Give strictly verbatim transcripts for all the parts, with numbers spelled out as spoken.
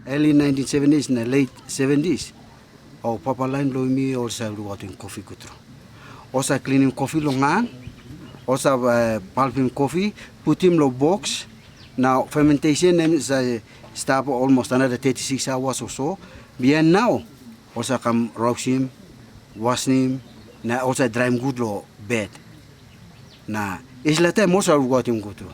Early nineteen seventies na late seventies, ol papa lain bilong mi ol save lukautim kofi gut tru. Ol save klinim kofi long han, ol save, eh, palpim kofi, putim long boks. Na fermentation em save stap almost another thirty-six hours or so. Bihain nau, ol save kam rausim, wasnim, na ol save draim gut long bed. Na dispela taim ol save lukautim gut tru.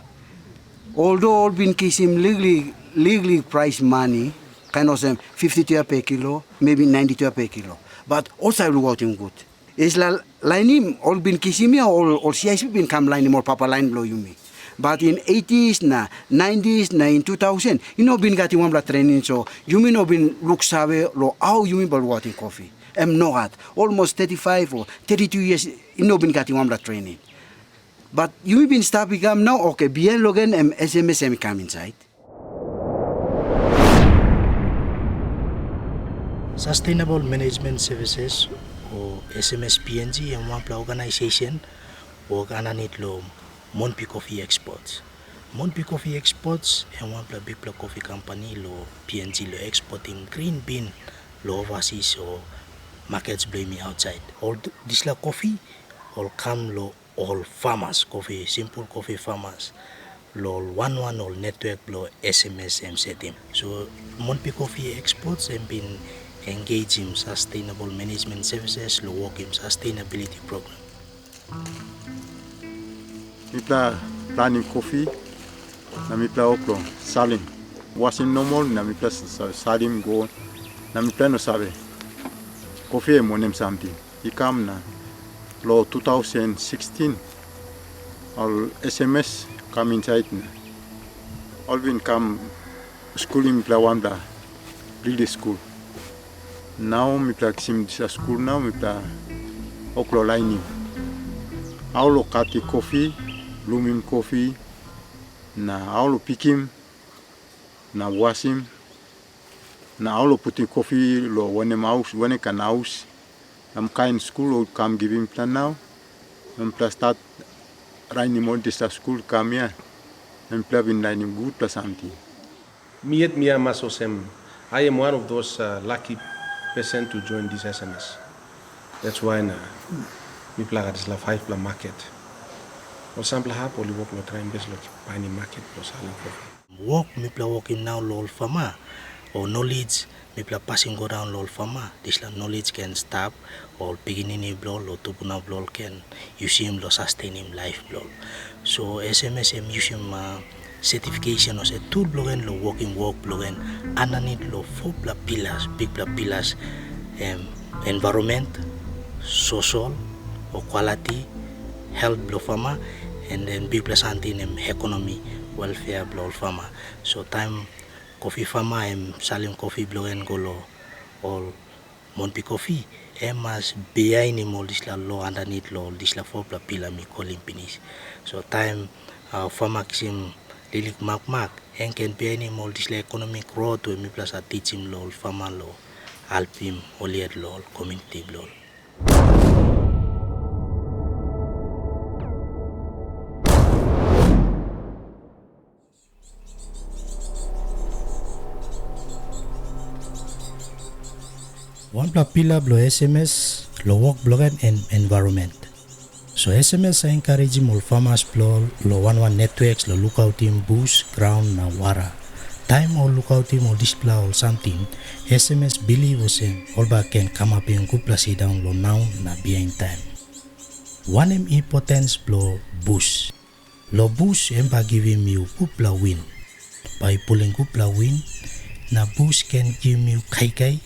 Although ol bin kisim liklik, liklik prais mani, kain olsem fifty twelve per kilo, maybe ninety twelve per kilo, but ol save lukautim gut. Dispela lainim ol bin kisim ya, ol, ol C I C bin kam lainim ol papa lain bilong yumi. But in eighties na nineties na in two thousand, i no bin gat wanpela trening, so yumi no bin luksave long hau yumi bai lukautim kofi. Em nogat. Almost thirty-five or thirty-two years, i no bin gat wanpela trening. But yumi bin stap i kam nau, oke, bihain long en em S M S em i kam insait. Sustainable Management Services, o S M S P N G, em wanpela organization wok aninit long Monpi Coffee Exports. Monpi Coffee Exports em wanpela bikpela kofi company long P N G long exportim green bean long overseas o markets bilong mi outside. Ol d-, dispela kofi ol kam long ol farmers, kofi, simple kofi farmers, long ol wan wan ol network bilong S M S em setim. So Monpi Coffee Exports em bin engagim Sustainable Management Services long wokim sustainability program. Mipela planim kofi, na mipela wok long salim. Wasim normal, na mipela sa-, sa-, salim go, na mipela no save kofi em wanem samting. I kam na long two thousand sixteen, ol S M S kam insait na ol bin kam skulim mipela wanpela liklik skul. Nau mipela kisim dispela skul, nau mipela wok long lainim. Hau long katim kofi, blumim kofi, na hau long pikim, na wasim, na hau long putim kofi long wanem haus, wanem kain haus, na kain skul ol kam givim mipela nau, na mipela stat lainim ol dispela skul i kam ya, na mipela bin lainim gutpela samting. Mi yet mi amamas olsem, I am one of those, uh, lucky person to join this S M S. That's why na mipela gat dispela faipela market. Ol sampela hap ol i wok long traim bes long painim market bilong salim kofi. Wok mipela wokim nau long ol fama, o knowledge mipela pasim go daun long ol fama, dispela knowledge ken stap, ol pikinini bilong ol, o tumbuna bilong ol ken yusim long sustainim laip bilong ol. So S M S em yusim, uh, certification olsem tul bilong en long wokim wok bilong en aninit long fopela pilas, bikpela pilas, em environment, social, o quality, health bilong fama, and then bikpela samting em economy, welfare bilong ol fama. So taim kofi fama em salim kofi bilong en go long ol Monpi Kofi, em mas bihainim ol dispela lo aninit long ol dispela fopela pila mi kolim pinis. So taim, uh, fama kisim liklik makmak, em ken bihainim ol dispela economic growth we mipela sa tijim long ol fama long helpim ol yet long ol community bilong ol. Wanpela pila bilong S M S long wok bilong en, en environment. So S M S i encouragim ol farmers bilong ol long wan wan networks long lukautim bus, graun na wara. Taim ol lukautim ol dispela ol samting, S M S bilip olsem ol bai ken kamapim gutpela sindaun long nau na bihain taim. Wanem importance bilong bus? Long bus em bai givim yu gutpela win. Bai pulim gutpela win, na bus ken givim yu kaikai,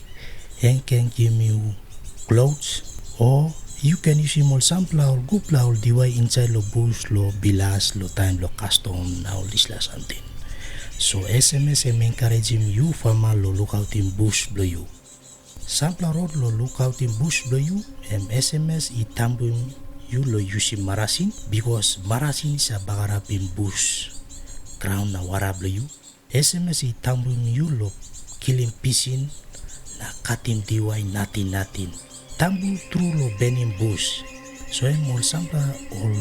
em ken givim yu clothes, o yu ken yusim ol sampela ol gutpela ol diwai insait long bus long bilas long taim bilong kastom na ol dispela samting. So S M S em encouragim yu fama long lukautim bus bilong yu. Sampela rot long lukautim bus bilong yu, em S M S i tambuim yu long yusim marasin, bikos marasin i save bagarapim bus, graun na wara bilong yu. S M S i tambuim yu long kilim pisin na katim diwai nating nating. Tambu tru long benim bus. So em ol sampela ol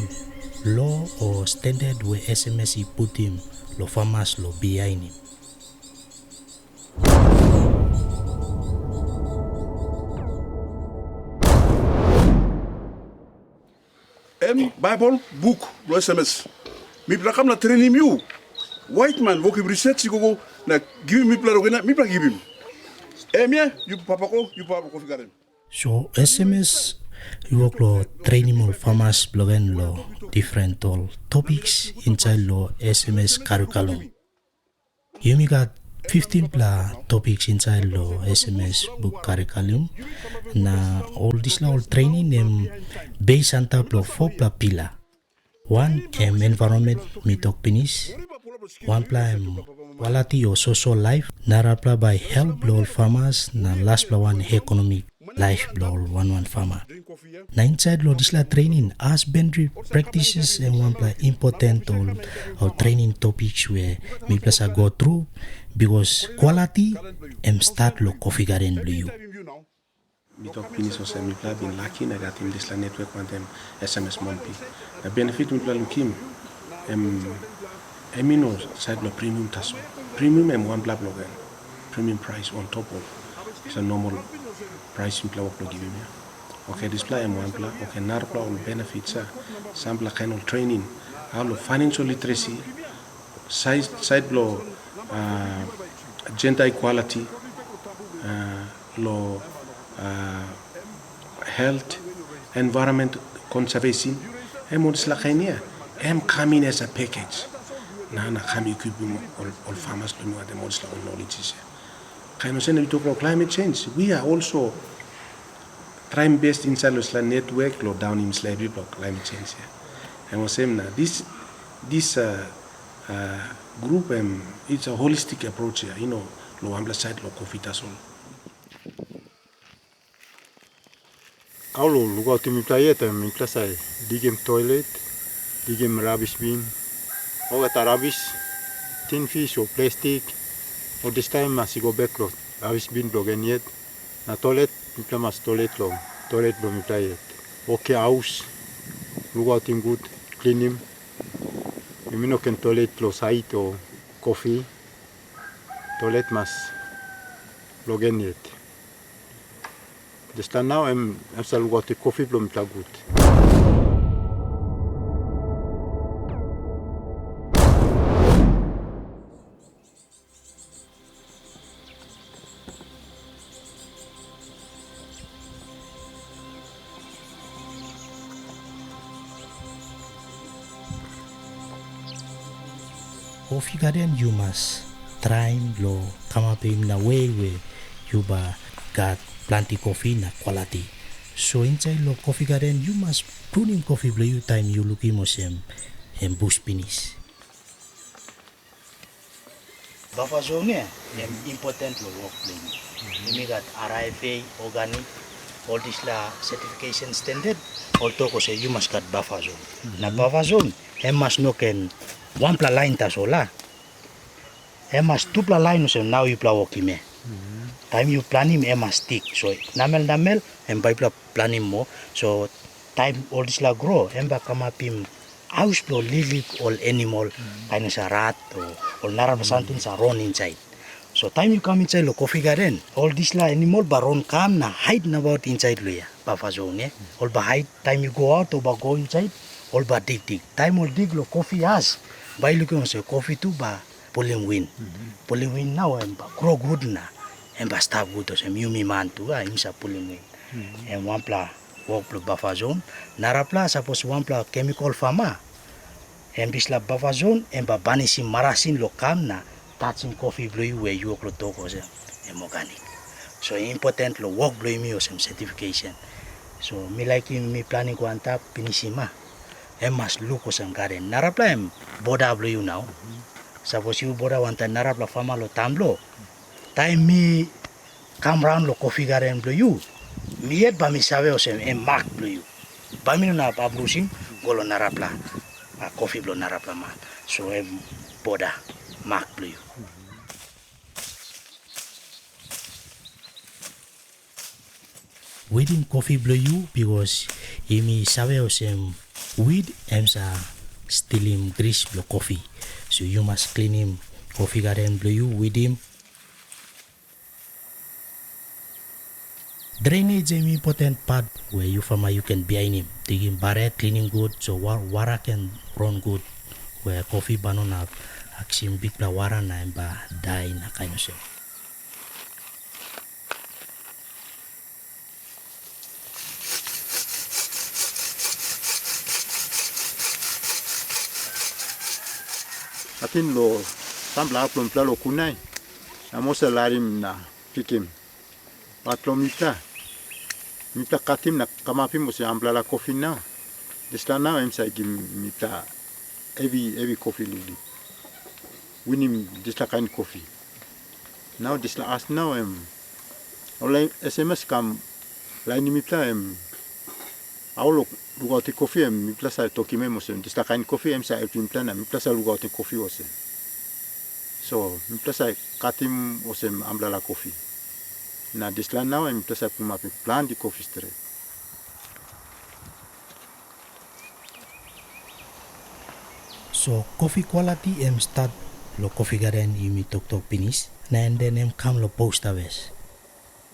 lo o standard we S M S i putim long farmers long bihainim. Baibel, buk bilong S M S. Mipela kam na trenim yu. Waitman wokim research i go go na givim mipela olgeta, mipela givim. Em ya, yu papa ko, yu papa kofi garden. So S M S i wok long trenim ol farmers bilong en long different ol topics inside long S M S curriculum. Yumi gat fifteen pela topics inside long S M S buk curriculum, na ol dispela ol training em base antap long four pela pila. Wan em environment mi tok pinis, wanpela em quality o social life, narapela bai health bilong ol farmers, na laspela wan economic life bilong ol wan wan farmer. Na inside long dispela training, husbandry practices em wanpela important ol, ol training topics we mipela sa go through, because quality em start long coffee garden bilong yu. Mi tok pinis olsem, mipela bin laki na gatim dispela network wantaim S M S Monpi. Na benefit mipela lukim, em, em i no sait long premium tasol. Premium em wanpela bilong en. Premium price on top of dispela normal price mipela wok long givim ya. Oke, dispela em wanpela. Oke, narapela ol benefits, a, sampela kain ol training, a, long financial literacy, sait, sait bilong, a, gender equality, a, long, a, health, environment conservation, em ol dispela kain ya, em kam in as a package. Na, na kam equipim ol, ol farmers long wantaim ol dispela ol knowledges ya. Kain olsem na yu tok long climate change, we are also trying best inside long dispela network long daunim dispela hevi bilong climate change ya. Em olsem na this, this, uh, uh, group, em, it's a holistic approach ya, you know, long wanpela side long coffee tasol. Au long lukautim mipela yet, em mipela save digim toilet, digim rabis bin, olgeta rabis, tin fis o plastik, ol distaim mas i go bek long rabis bin bilong en yet. Na toilet, mipela mas toilet long toilet bilong mipela yet. Wokim haus, lukautim gut, klinim. Yumi no ken toilet long sait o kofi. Toilet mas long en yet. Dispela nau em, em sa lukautim kofi bilong mipela gut. Kofi gaden yu mas traim long kamapim na we we yu bai gat planti kofi na kwaliti. So insait long kofi gaden yu mas prunim kofi bilong yu taim yu lukim olsem em bus pinis. Buffer zone ya, em important long wok bilong yumi. Yumi gat R I F A, organic, ol dispela certification standard, ol tok olsem yu mas gat buffer zone. Na buffer zone, em mas no ken wanpela lain tasol, a. Em mas tupela lain olsem nau yupela wokim ya. Taim yu planim, em mas stik. So, namel namel, em bai yupela planim moa. So, taim ol dispela gro, em bai kamapim haus bilong liklik ol animal, kain olsem rat, o ol narapela samting sa ron insait. So, taim yu kam insait long kofi gaden, ol dispela animal bai ron kam na hait nabaut insait long ya, buffer zone, ya. Ol bai hait, taim yu go aut, ol bai go insait, ol bai dikdik. Taim ol dik long kofi as, bai yu lukim olsem kofi tu bai pulim win. Pulim win nau em bai gro gut na em bai stap gut olsem yumi man tu, a, yumi sa pulim win. Em wanpela wok bilong buffer zone. Narapela, sapos wanpela kemikol fama, em dispela buffer zone, em bai banisim marasin long kam na tasim kofi bilong yu we yu wok long tok olsem, em organic. So, important long wok bilong yumi olsem certification. So, mi laikim mi planim go antap pinisim, a. Em mas luk olsem gaden. Narapela em boda bilong yu nau. Sapos yu boda wantaim narapela fama long taun blo, taim mi kam raun long kofi gaden bilong yu, mi yet bai mi save olsem em mak bilong yu. Bai mi no inap abrusim go long narapela, a, kofi bilong narapela man. So em boda, mak bilong yu. Widim kofi bilong yu, bikos yumi save olsem wid em sa stilim gris bilong kofi. So yu mas klinim kofi gaden bilong yu, widim. Drainage em impoten pat we yu fama yu ken bihainim. Digim baret, klinim gut, so wa- wara ken ron gut, we kofi bai no inap aksim bikpela wara na em bai dai na kain olsem. Ating lo sampela hap long mipela lo kunai, na mos larim na pikim. Bat long mipela, mipela katim na kamapim olsem ambrela kofi nau. Dispela nau em sa i givim mipela hevi hevi kofi liklik. Winim dispela kain kofi. Nau dispela as nau em ol S M S kam lainim mipela em, au lo lukautim kofi em mipela sa tokim em olsem, dispela kain kofi em sa helpim mipela na mipela sa lukautim kofi olsem. So mipela sa katim olsem ambrela kofi. Na dispela nau em mipela sa pulapim planti kofi stret. So kofi kwaliti em stat lo kofi gaden yumi toktok pinis, na en den em kam lo post harvest.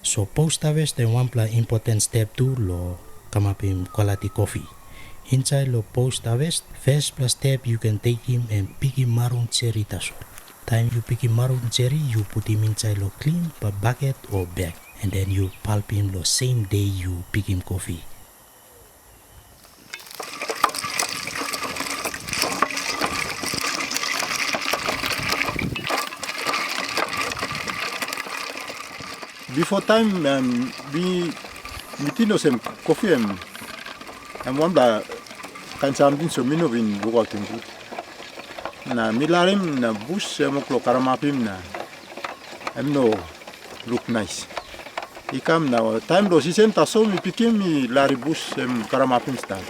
So post harvest em wanpela impoten step tu lo kamapim kwaliti kofi. Insait lo post harvest, fespela step yu ken tekim em pikim marun seri tasol. Taim yu pikim marun seri, yu putim insait lo klin ba baket o bek, en den yu palpim lo sem de yu pikim kofi. Bipo taim em, mi mi ting olsem kofi em em wanpela kain samting, so mi no bin lukautim gut. Na mi larim na bus em ol karamapim na em no luk nais. I kam na taim lo sisen tasol mi pikim mi lari bus em karamapim stat.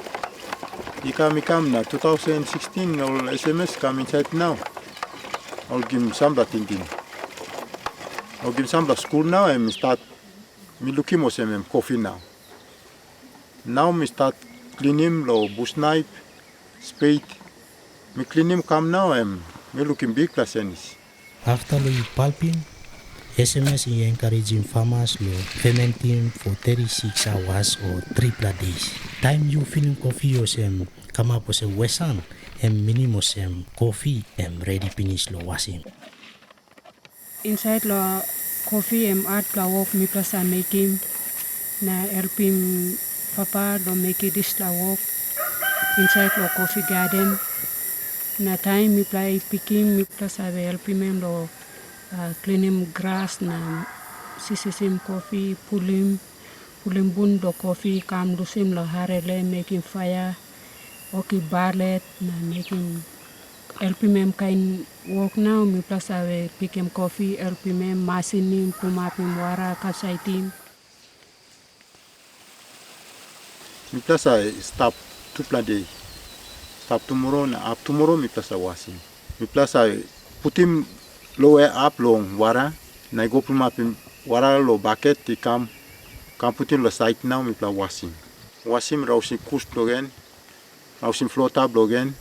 I kam i kam na two thousand sixteen ol S M S kam insait nau. Ol gim sampela tingting. Ol gim sampela skul nau em i stat, mi lukim olsem em kofi nau. Nau mi stat klinim lo bus naip, speit. Mi klinim kam nau em mi lukim bikpela senis. Afta lo yu palpim, S M S i enkarejim famas lo fementim for thirty six awas o tripela deis. Taim yu filim kofi olsem kamap olsem wesan, em minim olsem kofi em redi pinis lo wasim. Insait lo kofi em hatpela wok mipela sa mekim, na helpim papa lo mekim dispela wok insait lo kofi gaden. Na taim mipela i pikim, mipela save helpim em lo ah, klinim gras na sisisim kofi, pulim, pulim bun bilong kofi i kam lusim long harele, mekim paia, wokim balet na mekim, helpim em kain wok nau mipela save pikim kofi, helpim em, masinim, pulapim wara, kapsaitim. Mipela sa stap tupela de, stap tumora na hap tumora mipela sa wasim. Mipela sa putim loe hap long wara na i go pulapim wara long baket i kam, kam putim long sait nau mipela wasim. Wasim rausim kus bilong en, rausim flota bilong en,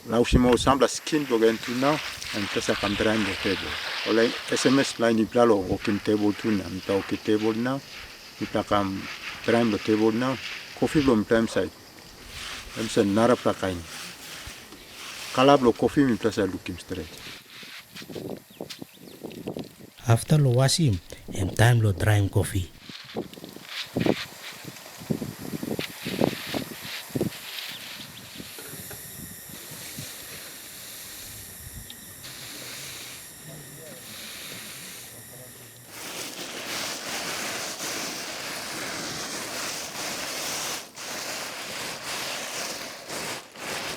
rausim ol sampela skin bilong en tu nau, na mipela sa kam draim long tebol. Ol S M S lain mipela long wokim tebol tu na mipela wokim tebol nau, mipela kam draim long tebol nau, kofi bilong mipela em sait. Em sait narapela kain. Kala bilong kofi mipela sa lukim stret. Afta long wasim, em taim long draim kofi.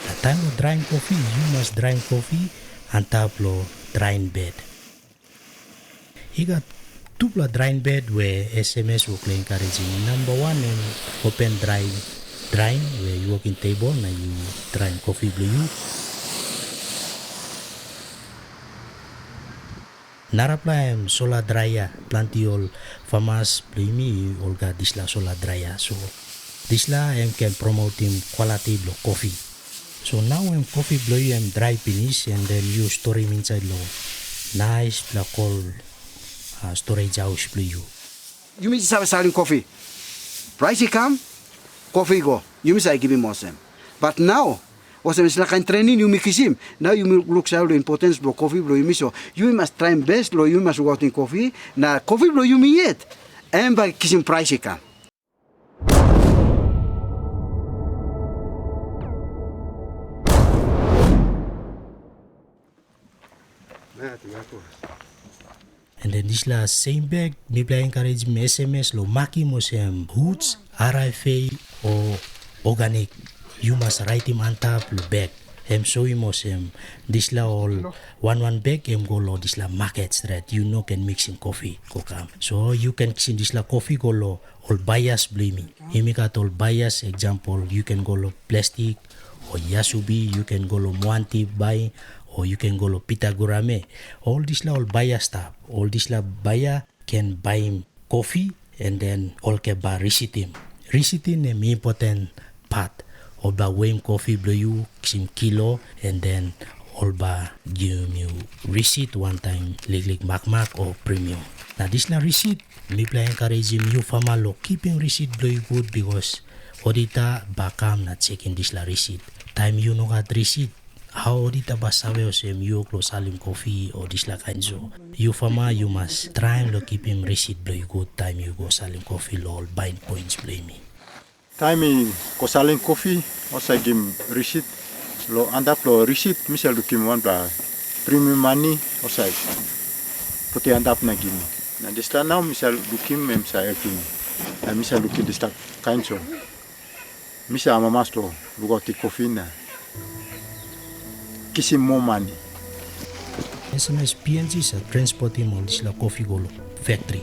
Na taim long draim kofi, yu mas draim kofi antap long drain bed. I gat tupela drain bed we S M S wok long enkaresim. Namba wan em open drain, drain we yu wokim tebol na yu draim kofi bilong yu. Narapela em sola draia, planti ol famas bilong yumi ol gat dispela sola draia. So dispela em ken promotim kwaliti bilong kofi. So nau em kofi bilong yu em drai pinis, en den yu storim insait long naispela kol, a, storage haus bilong yu. Yumi save salim kofi. Prais i kam, kofi i go. Yumi save givim olsem. Bat nau, olsem dispela kain trening yumi kisim, nau yumi luksave long importans bilong kofi bilong yumi, so yumi mas traim bes long yumi mas lukautim kofi, na kofi bilong yumi yet, em bai kisim prais i kam. And then dispela same bag, mipela encouragim S M S long makim olsem hoods, R F A o organic. Yu mas raitim antap long bag. Em soim olsem dispela ol wan wan bag em go long dispela maket stret. Yu no ken miksim kofi go kam. So yu ken kisim dispela kofi go long ol baias bilong yumi. Yumi gat ol baias, example, yu ken go long Plastik, o Yasubi, yu ken go long Moanti bai, o yu ken go long Pita Gurame. Ol dispela ol baia stap, ol dispela baia ken baim kofi, and then ol ken bai risitim. Risitim em important pat. Ol bai weim kofi bilong yu, kisim kilo, and then ol bai givim yu risit wantaim liklik makmak o premium. Na dispela risit, mipela encouragim yu fama long kipim risit bilong yu gut, bikos odita bai kam na sekim dispela risit. Taim yu no gat risit, hau odita bai save olsem yu wok long salim kofi o dispela kain so? Yu fama yu mas traim long kipim risit bilong yu gut taim yu go salim kofi long ol bain points bilong yumi. Taim mi go salim kofi, olsem givim risit, long antap long risit mi save lukim wanpela premium mani, olsem putim antap na givim. Na dispela nau mi save lukim em save helpim mi. Na mi save lukim dispela kain so. Mi save amamas long lukautim kofi na kisim moa mani. S M S P N G sa transportim ol dispela kofi go long factory.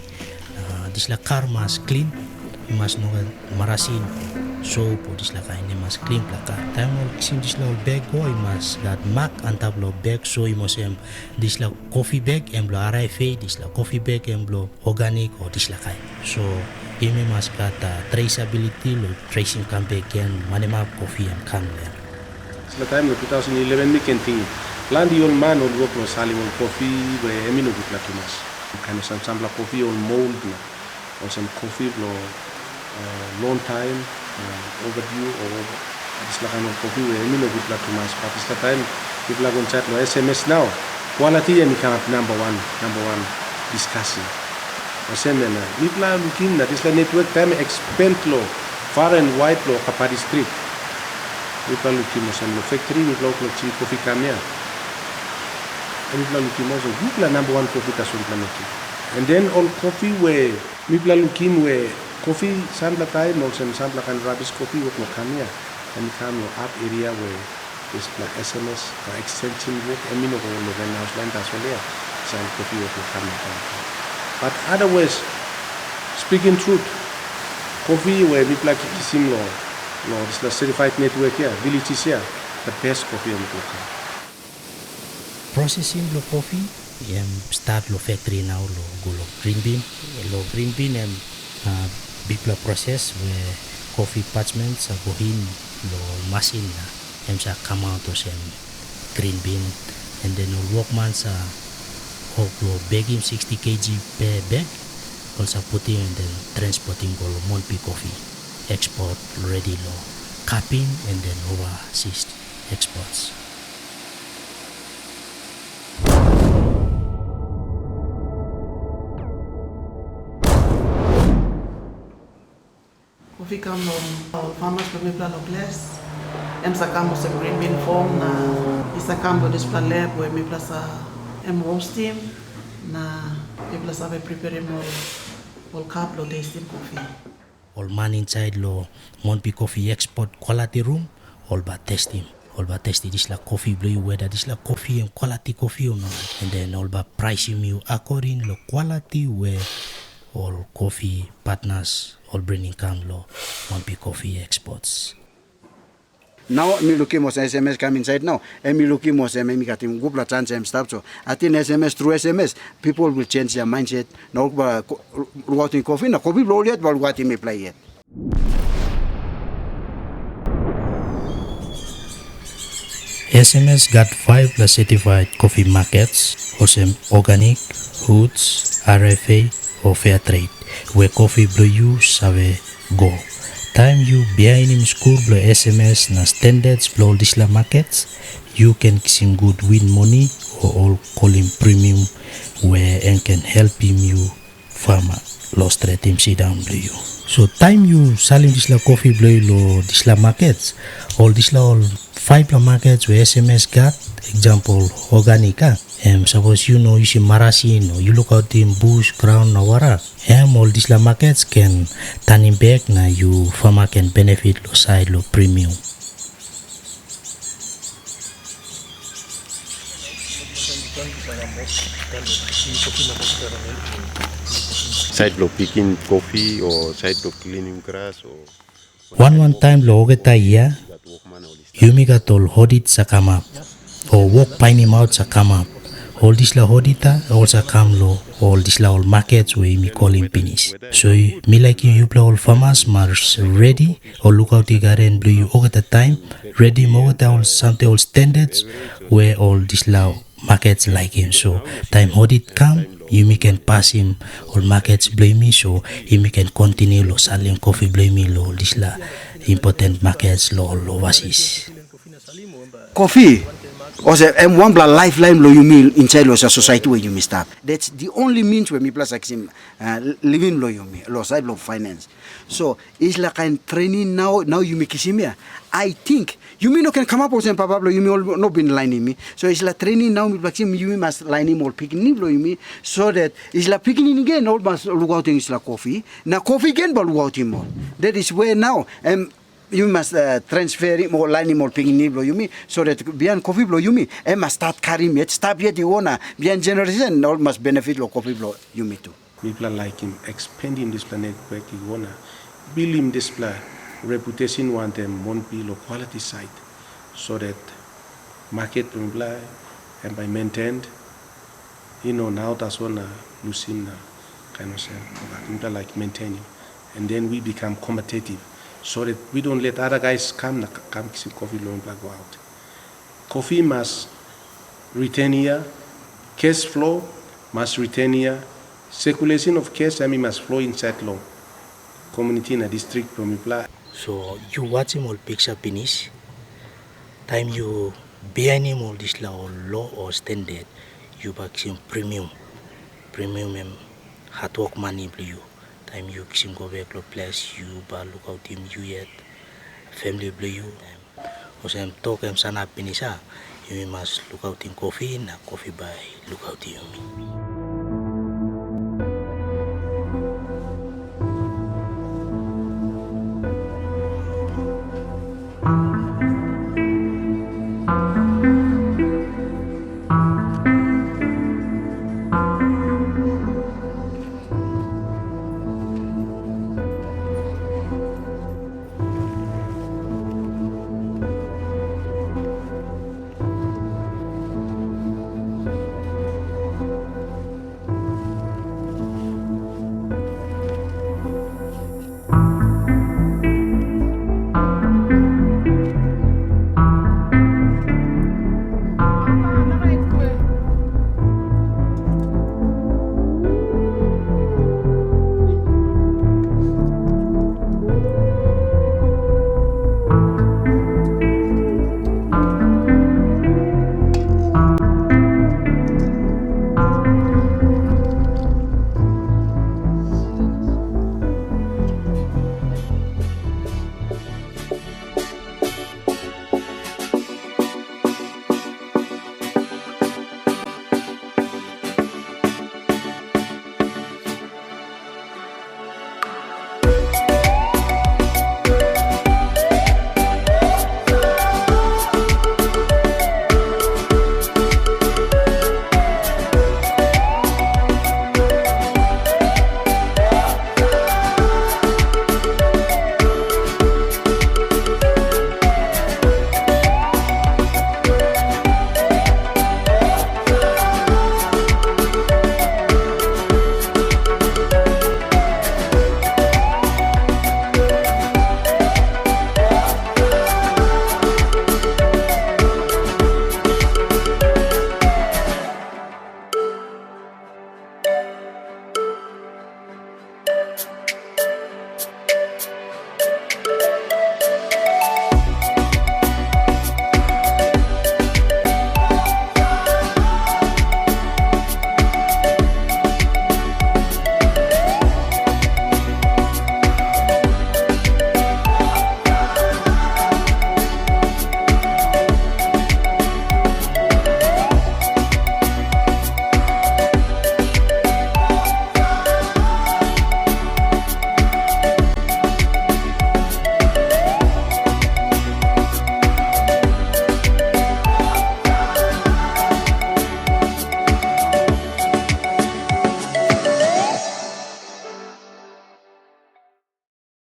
Na dispela kar mas klin, i mas no gat marasin, sop o dispela kain, i mas klin pela kar. Taim ol kisim dispela ol bek go, i mas gat mak antap long bek, soim olsem dispela kofi bek em bilong R F A, dispela kofi bek em bilong organic o dispela kain. So yumi mas gat uh, traceability long tracing kam bek gen wanem hap kofi em kam long en. Dispela taim long two thousand eleven mi ken tingim, planti ol man ol wok long salim ol kofi we em i no gutpela tumas. Kain olsem sampela kofi ol mold na olsem kofi bilong uh, long taim, uh, overdue o dispela kain ol kopi we em i no gutpela tumas, bat dispela taim mipela go insait long S M S nau, quality em i kamap namba wan, namba wan discussion. Olsem na mipela lukim na dispela network taim expand long far and wide long Kapadi Street. Mipela lukim olsem long factory mipela wok long kisim kopi kam ya. Em mipela lukim olsem gutpela namba wan kopi tasol mipela mekim. And then ol kopi we mipela lukim we kopi sampela taim olsem sampela kain rabis kopi wok no kam ya, em i kam long ap eria we dispela S M S na extension wok em i no go long warehouse lain tasol ya, sampela kopi wok no kam ya. But otherwise, speaking truth, kopi we mipela kisim long long dispela certified network ya, villages ya, the best kopi em i go kam. Processing bilong kopi em start long factory nau long go long green bean. Long green bean em uh, bikpela proses we kopi parchment sa go in long masin na em sa kamaut olsem green bean, and then ol wokman sa wok long begim sixty kg per bag, ol sa putim and then transportim go long Monpi Coffee, export ready long kaping and then overseas exports. Kofi kam long ol farmers bilong mipela long ples, em sa kam olsem green bean form na i sa kam long dispela lab we mipela sa em roastim na mipela save preparim ol ol kap long testim kofi. Ol man insait long Monpi Coffee Export Quality Room, ol bai testim. Ol bai testim dispela kofi bilong yu, weda dispela kofi em quality kofi o nogat. And then ol bai praisim yu according long quality we ol kofi partners ol bringim kam long Monpi Coffee Exports. Nau mi lukim olsem S M S kam insait nau, em i lukim olsem em i katim gutpela chans em stap so. Ating S M S, tru S M S, people will change their mindset. Na ol bai lukautim kofi, na kofi bilong ol yet bai lukautim mipela yet. S M S gat faipela certified coffee markets, olsem organic, hoods, R F A, o fair trade, we kofi bilong yu save Go. Taim yu bihainim skul bilong S M S na standards bilong ol dispela makets, yu ken kisim gut win moni o ol kolim premium we em ken helpim yu fama long stretim sindaun bilong yu. So taim yu salim dispela kofi bilong yu long dispela makets, ol dispela ol faipela makets we S M S gat, example, organic, a, em sapos yu no yusim marasin o yu lukautim bus, graun na wara, em ol dispela makets ken tanim bek na yu fama ken benefit long sait long premium. Sait bilong pikim kofi o sait bilong klinim gras o Wan wan taim long olgeta yia, yumi gat ol hodit sa kamap, o wok painimaut sa kamap. Ol dispela hodita ol sa kam long ol dispela ol makets we yumi kolim pinis. So mi laikim yupela ol famas mas redi o lukautim garen bilong yu olgeta taim, redim olgeta ol samting ol standards we ol dispela makets laikim. So taim hodit kam, yumi ken pasim ol makets bilong yumi, so yumi ken kontiniu long salim kofi bilong yumi long ol dispela important makets long ol overseas. Kofi olsem em wanpela laiflain bilong yumi insait long sosaiti we yumi stap. That's the only means we mipela sa kisim uh, living bilong yumi long sait bilong finance. So dispela kain training nau nau yumi kisim ya, I think yumi no ken kamap olsem papa bilong yumi ol no bin lainim mi. So dispela training nau mipela kisim, yumi mas lainim ol pikinini bilong yumi, so that dispela pikinini gen ol mas lukautim dispela kofi, na kofi gen bai lukautim ol. That is where now em yumi mas uh, transferim o lainim ol pikinini bilong yumi, so that bihain kofi bilong yumi em mas stat karim yet, stap yet i go, na bihain generation ol mas benefit long kofi bilong yumi tu. Mipela laikim ekspandim dispela netwok i go na bilim dispela reputation wantaim Monpi long quality side, so that maket bilong mipela em bai maintained, i no nau tasol na lusim na kain olsem. But mipela laik maintaining, and then we become competitive, so that we don't let other guys come na kam kisim kofi bilong mipela go out. Kofi mas retain hia, cash flow mas retain hia, circulation of cash em i mas flow inside long community na district bilong mipela. So yu wasim ol piksa pinis, taim yu bihainim ol dispela ol lo o standard, yu bai kisim premium. Premium em hatwok mani bilong yu. Taim yu kisim go bek long ples, yu bai lukautim yu yet, famili bilong yu. Olsem tok em sanap pinis, a, yumi mas lukautim kofi na kofi bai lukautim yumi.